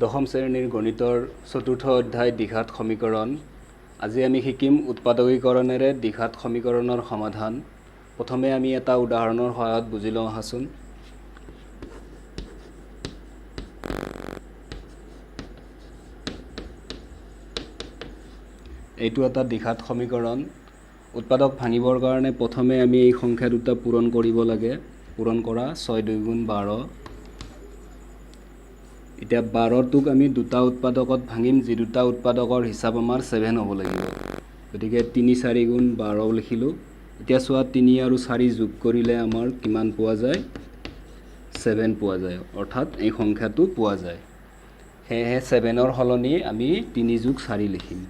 দশম শ্ৰেণীৰ গণিতৰ চতুৰ্থ অধ্যায় দ্বিঘাত সমীকৰণ। আজি আমি শিকিম উৎপাদকীকৰণেৰে দ্বিঘাত সমীকৰণৰ সমাধান। প্ৰথমে আমি এটা উদাহৰণৰ সহায়ত বুজি লওঁ আহাচোন। এইটো এটা দ্বিঘাত সমীকৰণ। উৎপাদক ভাঙিবৰ কাৰণে প্ৰথমে আমি এই সংখ্যা দুটা পূৰণ কৰিব লাগে। পূৰণ কৰা 6 2 গুণ 12। এতিয়া 12টোক আমি দুটা উৎপাদকত ভাঙিম, যি দুটা উৎপাদকৰ হিচাপ আমাৰ 7 হ'ব লাগিব। গতিকে 3 4 গুণ 12 লিখিলোঁ। এতিয়া চোৱা 3 আৰু 4 যোগ কৰিলে আমাৰ কিমান পোৱা যায়? 7 পোৱা যায়, অৰ্থাৎ এই সংখ্যাটো পোৱা যায়। সেয়েহে 7ৰ সলনি আমি 3 যোগ 4 লিখিম।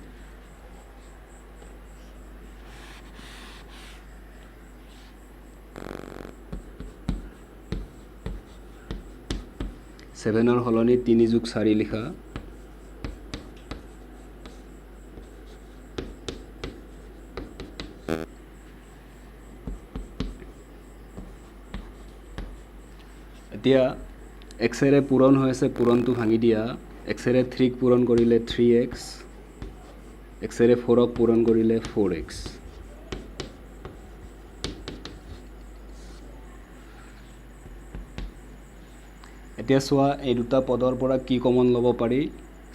7ৰ সলনি 3 যোগ 4 লিখা। এতিয়া এক্সেৰে পূৰণ হৈ আছে, পূৰণটো ভাঙি দিয়া। এক্সেৰে 3ক পূৰণ কৰিলে 3x, এক্সেৰে 4ক পূৰণ কৰিলে 4x। এতিয়া চোৱা এই দুটা পদৰ পৰা কি কমন ল'ব পাৰি?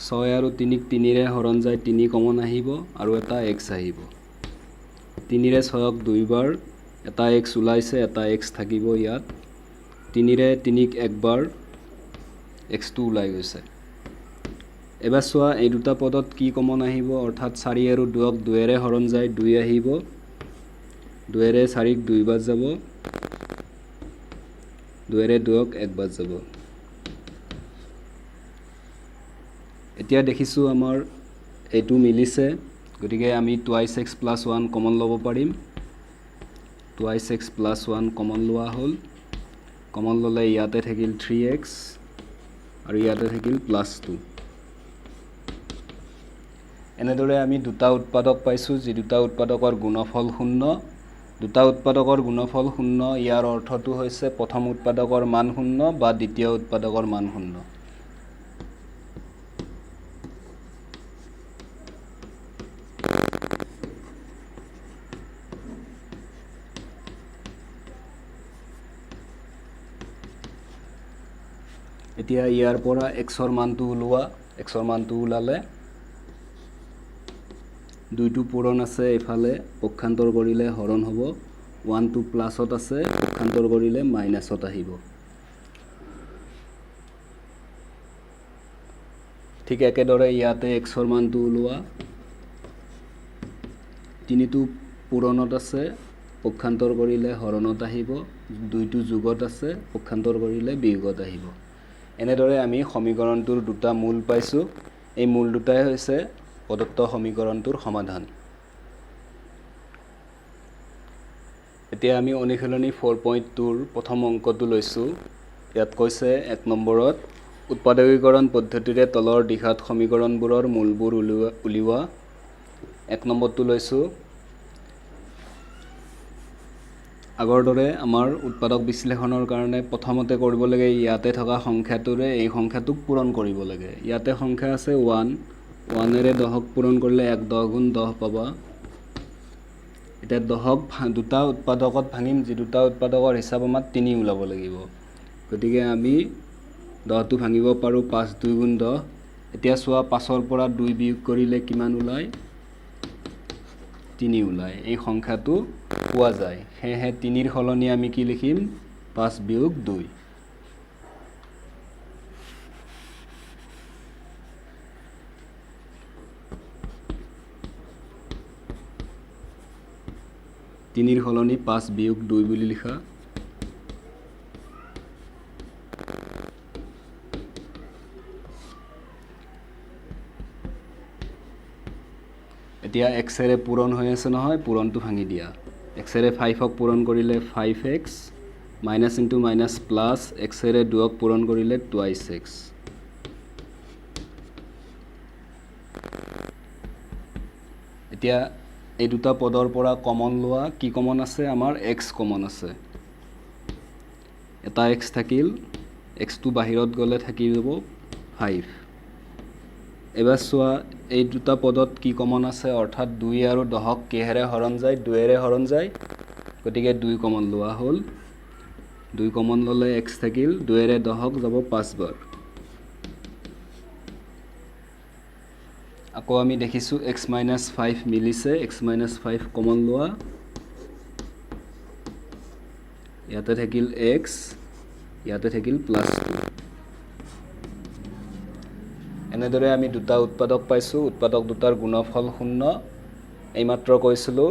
6 আৰু 3ক 3ৰে হৰণ যায়, 3 কমন আহিব আৰু এটা এক্স আহিব। 3ৰে 6ক দুইবাৰ, এটা এক্স ওলাইছে, এটা এক্স থাকিব ইয়াত। 3ৰে 3ক একবাৰ, এক্সটো ওলাই গৈছে। এবাৰ চোৱা এই দুটা পদত কি কমন আহিব, অৰ্থাৎ 4 আৰু 2ক 2ৰে হৰণ যায়, 2 আহিব। 2ৰে 4ক দুইবাৰ যাব, 2ৰে 2ক একবাৰ যাব। এতিয়া দেখিছোঁ আমাৰ এইটো মিলিছে, গতিকে আমি টুৱাইছ এক্স প্লাছ 1 কমন ল'ব পাৰিম। টুৱাইছ এক্স প্লাছ 1 কমন লোৱা হ'ল। কমন ল'লে ইয়াতে থাকিল 3x আৰু ইয়াতে থাকিল প্লাছ 2। এনেদৰে আমি দুটা উৎপাদক পাইছোঁ, যি দুটা উৎপাদকৰ গুণফল শূন্য। দুটা উৎপাদকৰ গুণফল শূন্য, ইয়াৰ অৰ্থটো হৈছে প্ৰথম উৎপাদকৰ মান শূন্য বা দ্বিতীয় উৎপাদকৰ মান শূন্য। এতিয়া ইয়াৰ পৰা এক্সৰ মানটো ওলোৱা। এক্সৰ মানটো ওলালে দুইটো পূৰণ আছে, এইফালে পক্ষান্তৰ কৰিলে হৰণ হ'ব। 1টো প্লাছত আছে, পক্ষান্তৰ কৰিলে মাইনাছত আহিব। ঠিক একেদৰে ইয়াতে এক্সৰ মানটো ওলোৱা। 3টো পূৰণত আছে, পক্ষান্তৰ কৰিলে হৰণত আহিব। 2টো যোগত আছে, পক্ষান্তৰ কৰিলে বিয়োগত আহিব। এনেদৰে আমি সমীকৰণটোৰ দুটা মূল পাইছোঁ। এই মূল দুটাই হৈছে প্ৰদত্ত সমীকৰণটোৰ সমাধান। এতিয়া আমি অনুশীলনী 4.2ৰ প্ৰথম অংকটো লৈছোঁ। ইয়াত কৈছে 1 নম্বৰত উৎপাদকীকৰণ পদ্ধতিৰে তলৰ দ্বিঘাত সমীকৰণবোৰৰ মূলবোৰ উলিওৱা। 1 নম্বৰটো লৈছোঁ। আগৰ দৰে আমাৰ উৎপাদক বিশ্লেষণৰ কাৰণে প্ৰথমতে কৰিব লাগে ইয়াতে থকা সংখ্যাটোৰে এই সংখ্যাটোক পূৰণ কৰিব লাগে। ইয়াতে সংখ্যা আছে 1, 1-এৰে 10ক পূৰণ কৰিলে 1 10 গুণ 10 পাবা। এতিয়া 10ক দুটা উৎপাদকত ভাঙিম, যি দুটা উৎপাদকৰ হিচাপ আমাৰ 3 ওলাব লাগিব। গতিকে আমি 10টো ভাঙিব পাৰোঁ 5 2 গুণ 10। এতিয়া চোৱা 5ৰ পৰা 2 বিয়োগ কৰিলে কিমান ওলায়? 3 ওলায়। এই সংখ্যাটো পোৱা যায়। সেয়েহে 3ৰ সলনি আমি কি লিখিম? 5 বিয়োগ 2। 3ৰ সলনি 5 বিয়োগ 2 বুলি লিখা। এতিয়া এক্সেৰে পূৰণ হৈ আছে নহয়, পূৰণটো ভাঙি দিয়া। এক্সেৰে 5ক পূৰণ কৰিলে 5x, minus into minus plus, এক্সেৰে 2ক পূৰণ কৰিলে টুৱাইছ এক্স। এতিয়া এই দুটা পদৰ পৰা কমন লোৱা। কি কমন আছে আমাৰ? এক্স কমন আছে। এটা এক্স থাকিল, এক্সটো বাহিৰত গ'লে থাকি যাব 5। এবাৰ চোৱা এই দুটা পদত কি কমন আছে, অৰ্থাৎ 2 আৰু 10ক কিহেৰে হৰণ যায়? 2-এৰে হৰণ যায়, গতিকে 2 কমন লোৱা হ'ল। 2 কমন ল'লে এক্স থাকিল, 2-এৰে 10ক যাব 5 বাৰ। আকৌ আমি দেখিছোঁ এক্স মাইনাছ 5 মিলিছে, এক্স মাইনাছ 5 কমন লোৱা, ইয়াতে থাকিল এক্স, ইয়াতে থাকিল প্লাছ 2। এনেদৰে আমি দুটা উৎপাদক পাইছোঁ, উৎপাদক দুটাৰ গুণফল শূন্য। এইমাত্ৰ কৈছিলোঁ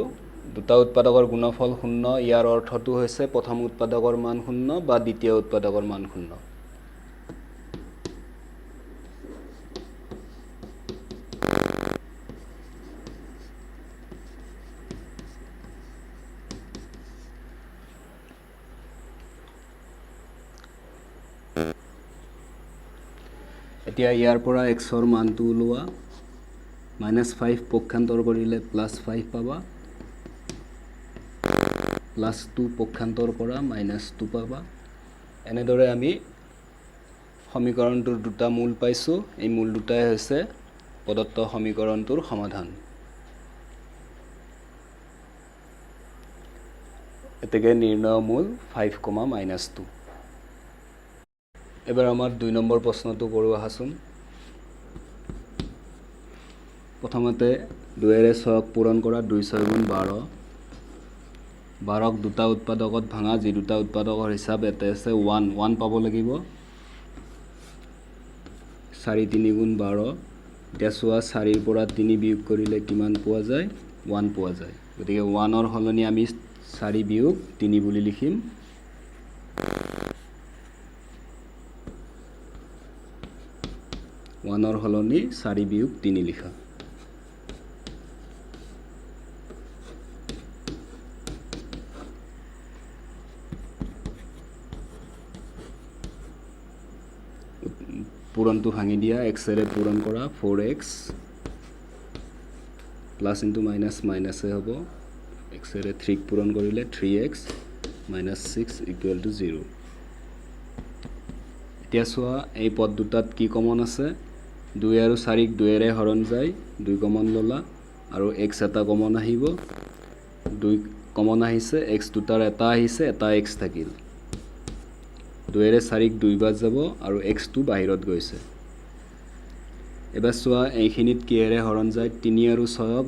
দুটা উৎপাদকৰ গুণফল শূন্য, ইয়াৰ অৰ্থটো হৈছে প্ৰথম উৎপাদকৰ মান শূন্য বা দ্বিতীয় উৎপাদকৰ মান শূন্য। এতিয়া ইয়াৰ পৰা এক্সৰ মানটো ওলোৱা, মাইনাছ 5 পক্ষান্তৰ কৰিলে প্লাছ 5 পাবা, প্লাছ 2 পক্ষান্তৰ কৰা মাইনাছ 2 পাবা। এনেদৰে আমি সমীকৰণটোৰ দুটা মূল পাইছোঁ, এই মূল দুটাই হৈছে প্ৰদত্ত সমীকৰণটোৰ সমাধান। এতেকে নিৰ্ণয় মূল 5 কমা মাইনাছ 2। এবাৰ আমাৰ 2 নম্বৰ প্ৰশ্নটো কৰোঁ আহাচোন। প্ৰথমতে 2-এৰে 6ক পূৰণ কৰা, 2 6 গুণ 12, 12ক দুটা উৎপাদকত ভাঙা, যি দুটা উৎপাদকৰ হিচাপ ইয়াতে আছে 1, 1 পাব লাগিব। 4 3 গুণ 12, এতিয়া চোৱা 4ৰ পৰা 3 বিয়োগ কৰিলে কিমান পোৱা যায়? 1 পোৱা যায়। গতিকে 1ৰ সলনি আমি 4 বিয়োগ 3 বুলি লিখিম। 1ৰ সলনি 4 বিয়োগ 3 লিখা। পূৰণটো ভাঙি দিয়া, এক্সেৰে পূৰণ কৰা, 4x plus into minus মাইনাছে হ'ব, এক্সেৰে 3ক পূৰণ কৰিলে 3x minus 6 equal to 0। এতিয়া চোৱা এই পদ দুটাত কি কমন আছে, 2 আৰু 4ক 2-এৰে হৰণ যায়, 2 কমন ল'লা আৰু এক্স এটা কমন আহিব, 2 কমন আহিছে, এক্স দুটাৰ এটা আহিছে, এটা এক্স থাকিল। 2-এৰে 4ক 2 বাৰ যাব আৰু এক্সটো বাহিৰত গৈছে। এবাৰ চোৱা এইখিনিত কিহেৰে হৰণ যায়, 3 আৰু 6ক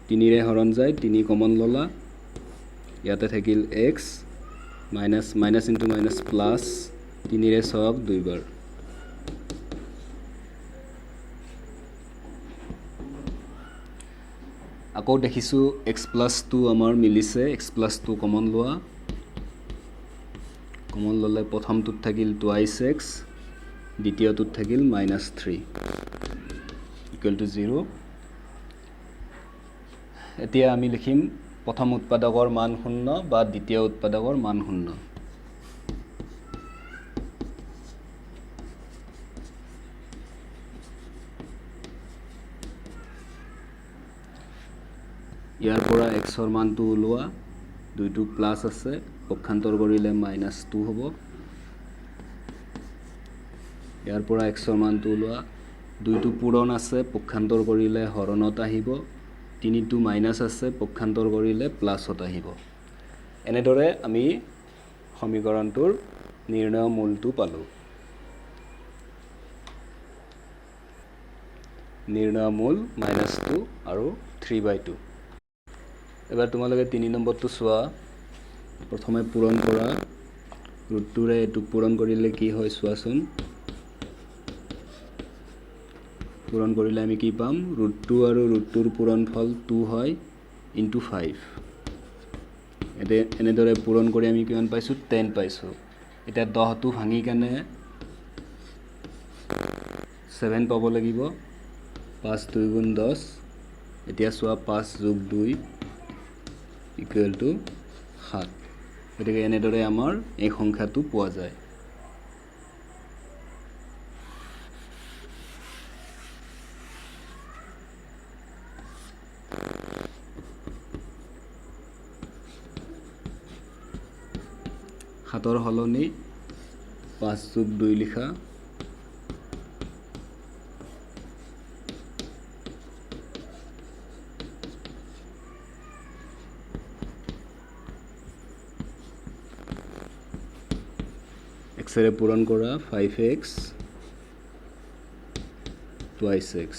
3-ৰে হৰণ যায়, 3 কমন ল'লা, ইয়াতে থাকিল x minus minus into minus plus 3-ৰে 6ক 2 বাৰ। আকৌ দেখিছোঁ এক্স প্লাছ 2 আমাৰ মিলিছে, এক্স প্লাছ 2 কমন লোৱা, কমন ল'লে প্ৰথমটোত থাকিল টুৱাইছ এক্স, দ্বিতীয়টোত থাকিল মাইনাছ 3 ইকুৱেল টু 0। এতিয়া আমি লিখিম প্ৰথম উৎপাদকৰ মান শূন্য বা দ্বিতীয় উৎপাদকৰ মান শূন্য। ইয়াৰ পৰা এক্সৰ মানটো ওলোৱা, দুইটো প্লাছ আছে, পক্ষান্তৰ কৰিলে মাইনাছ 2 হ'ব। ইয়াৰ পৰা এক্সৰ মানটো ওলোৱা, দুইটো পূৰণ আছে, পক্ষান্তৰ কৰিলে হৰণত আহিব, 3টো মাইনাছ আছে, পক্ষান্তৰ কৰিলে প্লাছত আহিব। এনেদৰে আমি সমীকৰণটোৰ নিৰ্ণয় মূলটো পালোঁ। নিৰ্ণয় মূল মাইনাছ 2 আৰু 3/2। এবাৰ তোমালোকে 3 নম্বৰটো চোৱা। প্ৰথমে পূৰণ কৰা, ৰুটটোৰে এইটোক পূৰণ কৰিলে কি হয় চোৱাচোন। পূৰণ কৰিলে আমি কি পাম, ৰুট 2 আৰু ৰুট 2ৰ পূৰণফল 2 হয় ইনটু 5। এতিয়া এনেদৰে পূৰণ কৰি আমি কিমান পাইছোঁ, 10 পাইছোঁ। এতিয়া 10টো ভাঙি কেনে 7 পাব লাগিব, 5 2 গুণ 10। এতিয়া চোৱা 5 যোগ 2 ইকুৱেল টু 7। গতিকে এনেদৰে আমাৰ এই সংখ্যাটো পোৱা যায়। সাতৰ সলনি 5 যোগ 2 লিখা। এক্সেৰে পূৰণ কৰা 5x twice x.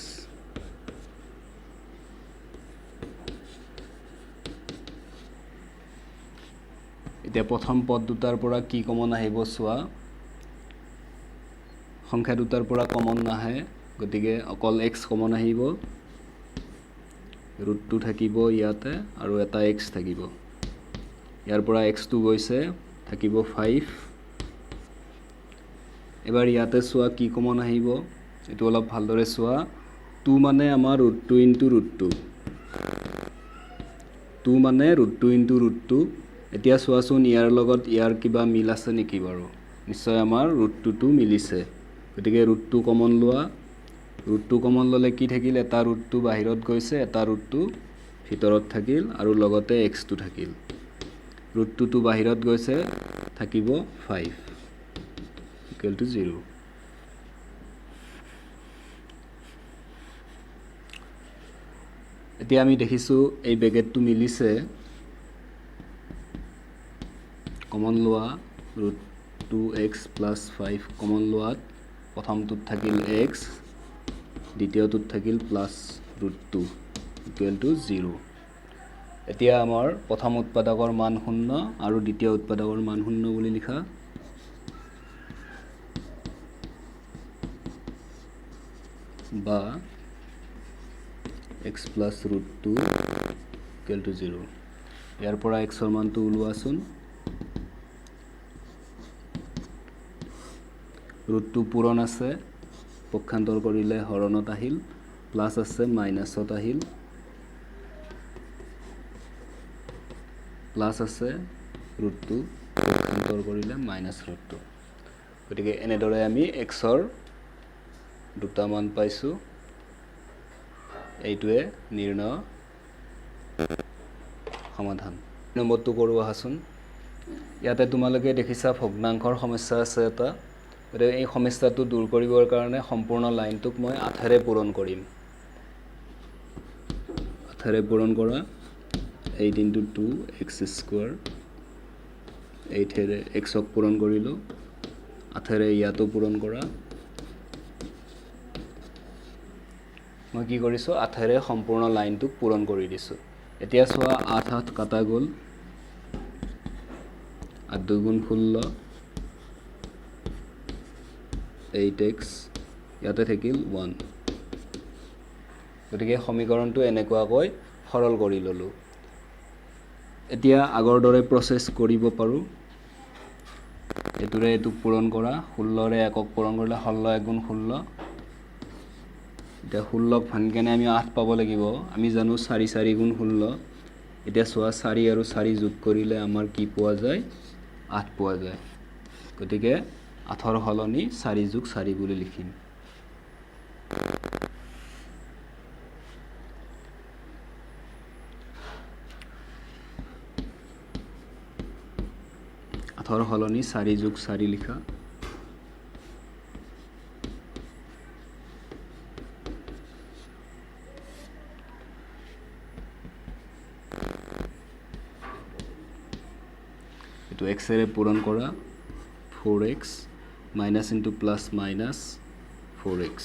এতিয়া প্ৰথম পদ দুটাৰ পৰা কি কমন আহিব চোৱা, সংখ্যা দুটাৰ পৰা কমন নাহে, গতিকে অকল এক্স কমন আহিব, ৰুট টু থাকিব ইয়াতে আৰু এটা এক্স থাকিব। ইয়াৰ পৰা এক্সটো গৈছে, থাকিব 5। এবাৰ ইয়াতে চোৱা কি কমন আহিব, এইটো অলপ ভালদৰে চোৱা। 2 মানে আমাৰ root two into root two, 2 মানে root two into root two. এতিয়া চোৱাচোন ইয়াৰ লগত ইয়াৰ কিবা মিল আছে নেকি বাৰু? নিশ্চয় আমাৰ ৰুট টুটো মিলিছে, গতিকে ৰুট টু কমন লোৱা। ৰুট টু কমন ল'লে কি থাকিল, এটা ৰুট টু বাহিৰত গৈছে, এটা ৰুট টু ভিতৰত থাকিল আৰু লগতে এক্সটো থাকিল। ৰুট টুটো বাহিৰত গৈছে, থাকিব 5 ইকুৱেল টু 0। এতিয়া আমি দেখিছোঁ এই ব্ৰেকেটটো মিলিছে, কমন লোৱা root two x plus 5 common লোৱাত প্ৰথমটোত থাকিল এক্স, দ্বিতীয়টোত থাকিল plus root two equal to 0। এতিয়া আমাৰ প্ৰথম উৎপাদকৰ মান 0 আৰু দ্বিতীয় উৎপাদকৰ মান 0 বুলি লিখা। বা x plus root two equal to 0। ইয়াৰ পৰা এক্সৰ মানটো ওলোৱাচোন। ৰুট টু পূৰণ আছে, পক্ষান্তৰ কৰিলে হৰণত আহিল, প্লাছ আছে মাইনাছত আহিল, প্লাছ আছে ৰুট টু, পক্ষান্তৰ কৰিলে মাইনাছ ৰুট টু। গতিকে এনেদৰে আমি এক্সৰ দুটা মান পাইছোঁ। এইটোৱে নিৰ্ণয় সমাধান। নম্বৰটো কৰোঁ আহাচোন। ইয়াতে তোমালোকে দেখিছা ভগ্নাংশৰ সমস্যা আছে এটা, গতিকে এই সমস্যাটো দূৰ কৰিবৰ কাৰণে সম্পূৰ্ণ লাইনটোক মই 8-ৰে পূৰণ কৰিম। 8-ৰে পূৰণ কৰা 8 ইনটু 2 এক্স স্কুৱাৰ, 8-ৰে এক্সক পূৰণ কৰিলোঁ, 8-ৰে ইয়াতো পূৰণ কৰা। মই কি কৰিছোঁ, 8-ৰে সম্পূৰ্ণ লাইনটোক পূৰণ কৰি দিছোঁ। এতিয়া চোৱা 8 8 কাটা গ'ল, 8 দুগুণ 16, 8x ইয়াতে থাকিল 1। গতিকে সমীকৰণটো এনেকুৱাকৈ সৰল কৰি ল'লোঁ। এতিয়া আগৰ দৰে প্ৰচেছ কৰিব পাৰোঁ। এইটোৰে এইটোক পূৰণ কৰা, 16-ৰে একক পূৰণ কৰিলে 16 এগুণ 16। এতিয়া 16ক ভাঙি কেনে আমি 8 পাব লাগিব। আমি জানো 4 4 গুণ 16। এতিয়া চোৱা 4 আৰু 4 যোগ কৰিলে আমাৰ কি পোৱা যায়, 8 পোৱা যায়। গতিকে 8ৰ সলনি 4 যোগ 4 বুলি লিখিম। আঠৰ সলনি 4 যোগ 4 লিখা। এইটো এক্সেৰে পূৰণ কৰা, 4x minus into plus minus 4x।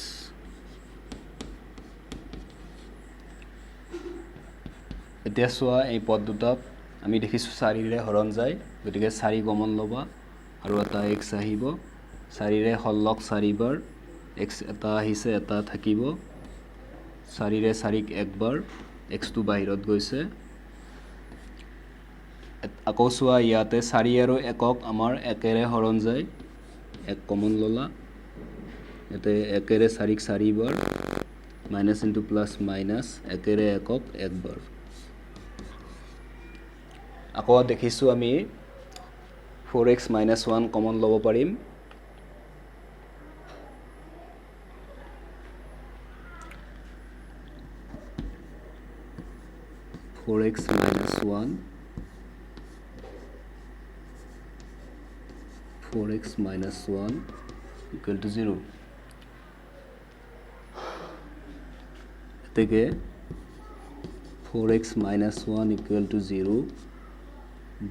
এতিয়া চোৱা এই পদ দুটাক আমি দেখিছোঁ 4-ৰে হৰণ যায়, গতিকে 4 কমন ল'বা আৰু এটা এক্স আহিব। 4-ৰে 16ক 4 বাৰ, এক্স এটা আহিছে এটা থাকিব। 4-ৰে 4ক একবাৰ, এক্সটো বাহিৰত গৈছে। আকৌ চোৱা ইয়াতে 4 আৰু 1ক আমাৰ 1-ৰে হৰণ যায়, 1 কমন ল'লা। ইয়াতে 1-ৰে 4ক 4 বাৰ, মাইনাছ ইনটু প্লাছ মাইনাছ, 1-ৰে 1ক 1 বাৰ। আকৌ দেখিছোঁ আমি 4x minus 1 common ল'ব পাৰিম। 4x minus 1, 4x minus 1 equal to 0। এতেকে 4x minus 1 equal to 0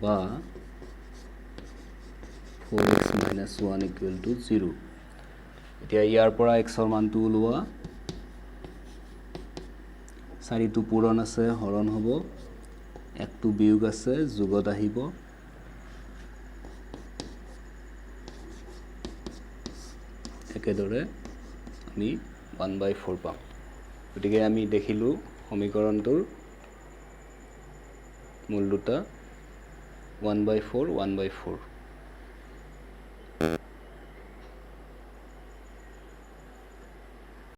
বা 4 x minus 1 equal to 0। এতিয়া ইয়াৰ পৰা এক্সৰ মানটো ওলোৱা। চাৰিটো পূৰণ আছে, হৰণ হ'ব। একটো বিয়োগ আছে, যোগত আহিব। একেদৰে আমি 1/4 পাম। গতিকে আমি দেখিলোঁ সমীকৰণটোৰ মূল দুটা 1/4, 1/4।